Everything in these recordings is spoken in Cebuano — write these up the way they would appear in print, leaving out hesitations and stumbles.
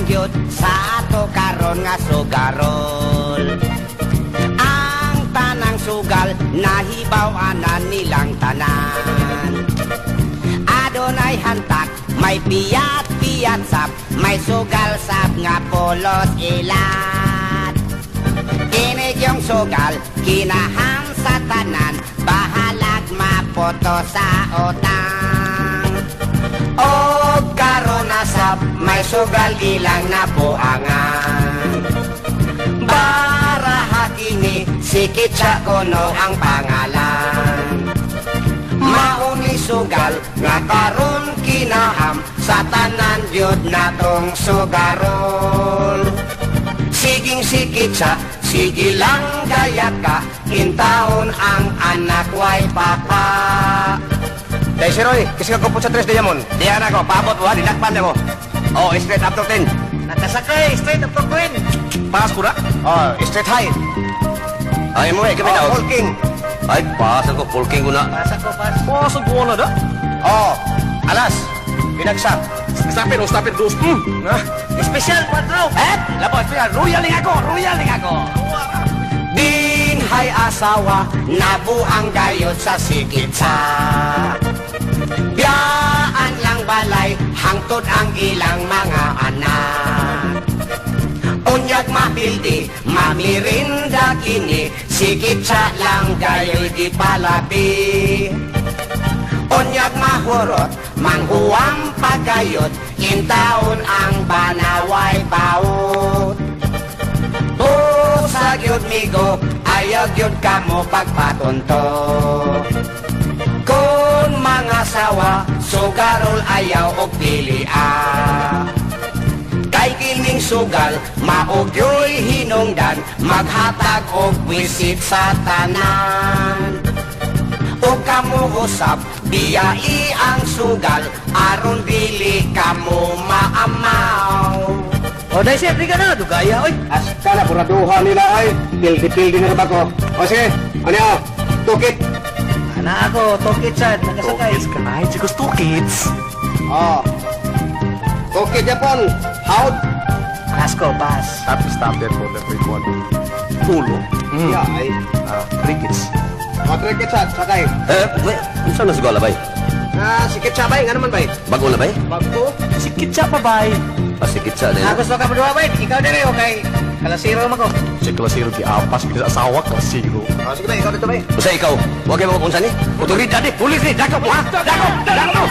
Gyud sa ato karon nga sugarol. Ang tanang sugal nahibaw-anan nilang tanan. Adunay hantak, may piyat-piyat sab, may sugal sab nga pulos ilat. Inig yung sugal, kinaham sa tanan, bahalag maputo sa utang. O karon na sab, may sugal ilang nabuangan. Baraha kini, si Kitsa kuno ang pangalan. Mauni sugal nga karon kinaham sa tanan gyud natong sugarol. Siging si Kitsa, sige lang gaya ka, intawon ang anak way papa. Dahil si Roy, kasi kagupot sa 3 Diamond. Diyan ako, paabot mo, dinakpan mo. Oh, straight up to 10. Nakasakay, straight up to Queen. Pass ko na? Oh, straight high. Ay mo eh, kami Oh, daw. full king. Ay, pasan ko, full king ko na. Pasa ko, pas. Pasan ko na da. Oh, alas. Binagsak. Stop it, oh, stop it, dos. Ah. Espesyal, 4. Eh, labo, siya, royal ling ako, royal ling ako. Dinhay asawa, nabuang gayod sa sikitsa. Biyaan lang balay, hangtod ang ilang mga anak. Unyag mapildi, mamirinda kini, sikitsa lang gayoy di palabi. Unyag mahurot, manghuwang pagayot, intaon ang banaway baot. Busa gyud migo, ayaw gyud kamo pagpatunto. Kung mga sawa, sugarol ayaw og pilia. Kay kining sugal, maugyoy hinungdan, maghatag og wisit sa tanan. O kamo usab, biyai ang sugal, aron dili kamo maamaw. O, dahil siya, ka na. Dugaya, oy. Hasta na, buraduhan nila ay. Pildi-pildi na ba ko? O sige, ano yun? Tukit. Ana ako, tokit sad, nakasakay. Tukits ka na, chicos, tukits. Oh. Tukit Japon. Howd. Pas ko, pas. Stop, stop it, po, letter one. Tulo. Yeah, ay. Ah, crickets. O, trikit sad, sakay. Eh, wait, unsa na siguro bay? Ah, sikit siya bay, nga naman bay. Bago na bay? Bago. Si Kitsa pa, bay. Ah, sikit sa Ah, na. gusto ka madua, bay? Ikaw din, okay. Kalasiro mo ko. Si Klasiro di apas, pinasa asawa, Klasiro. O, sige bay, ikaw dito bay. Usa ikaw, wag kayo unsa ni? Otoridad ni, pulis ni, dako mo ha? Dako, dako.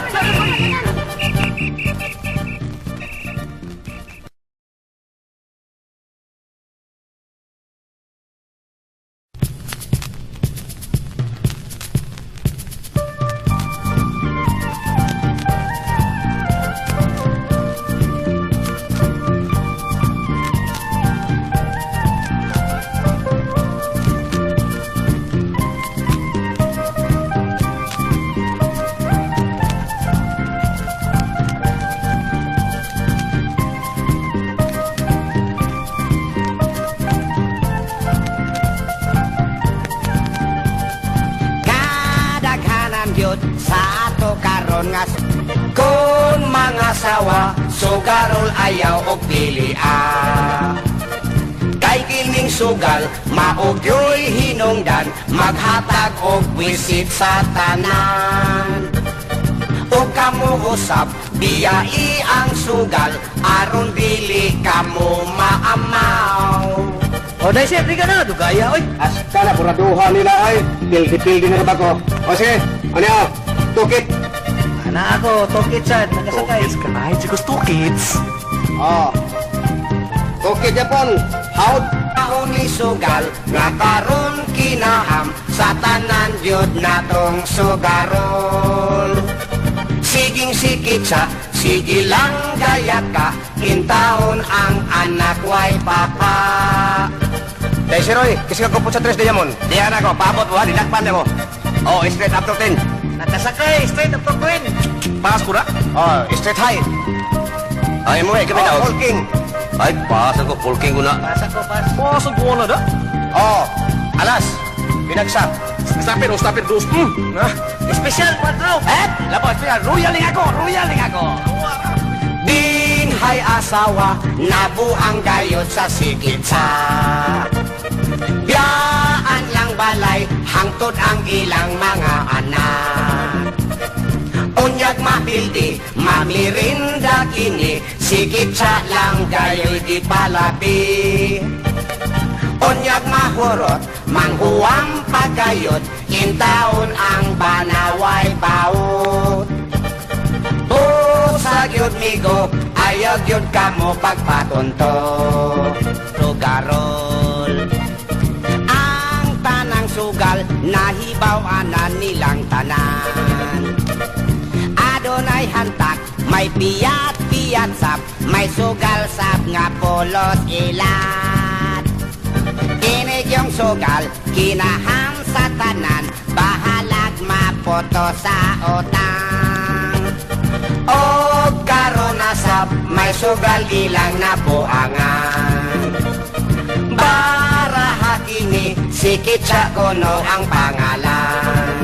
Kadaghanan gyud sa ato karon nga kung mga sawa, sugarol ayaw og pilia. Kay kining sugal, maugyoy hinungdan, maghatag og wisit sa tanan. O kamo usab, biyai ang sugal, aron dili kamo maamaw. O, dahil siya, ka na. Dugaya, oy. Hasta na, buraduhan nila ay. Pildi-pildi na ba ko? O sige, ano yun? Tukit. Ana ako, tokit sad, nakasakay. Tukits ka na, chicos, tukits. Oh. Tukit Japon. Howd. Mauni sugal nga karon kinaham sa tanan gyud natong sugarol. Siging sikitsa, sige lang gaya ka, intawon ang anak way papa. Dahil si Roy, kasi kagupot sa 3 Diamond. Diyan ako, paabot mo ha, dinakpan mo. Oh, straight up to 10. Nakasakay, straight up to Queen. Pass ko na? Oh, straight high. Ay mo eh, kami Oh, daw. full king. Ay, pasan ko, full king ko na. Pasa ko, pas. Pasan ko na da. Oh, alas. Binagsak. Stop it, oh, stop it, dos. Ah. Espesyal, 4. Eh, labo, siya, royal ling ako, royal ling ako. Din Daghay asawa, nabuang gayod sa sikitsa. Biyaan lang balay, hangtod ang ilang mga anak. Unyag mapildi, mamirinda kini, sikitsa lang gayoy di palabi. Unyag mahurot, manghuwam pagayod, intaon ang banaway baot. Busa gyud migo, ayaw gyud kamo pagpatunto. Sugarol. Ang tanang sugal, nahibaw ana nilang tanan. Adunay hantak, may piyat-piyat sab, may sugal sab nga pulos ilat. Inig yung sugal, kinahang sa tanan, bahalag mapoto sa utang. O karon na sab, may sugal ilang nabuangan. Baraha kini, si Kitsa kuno ang pangalan.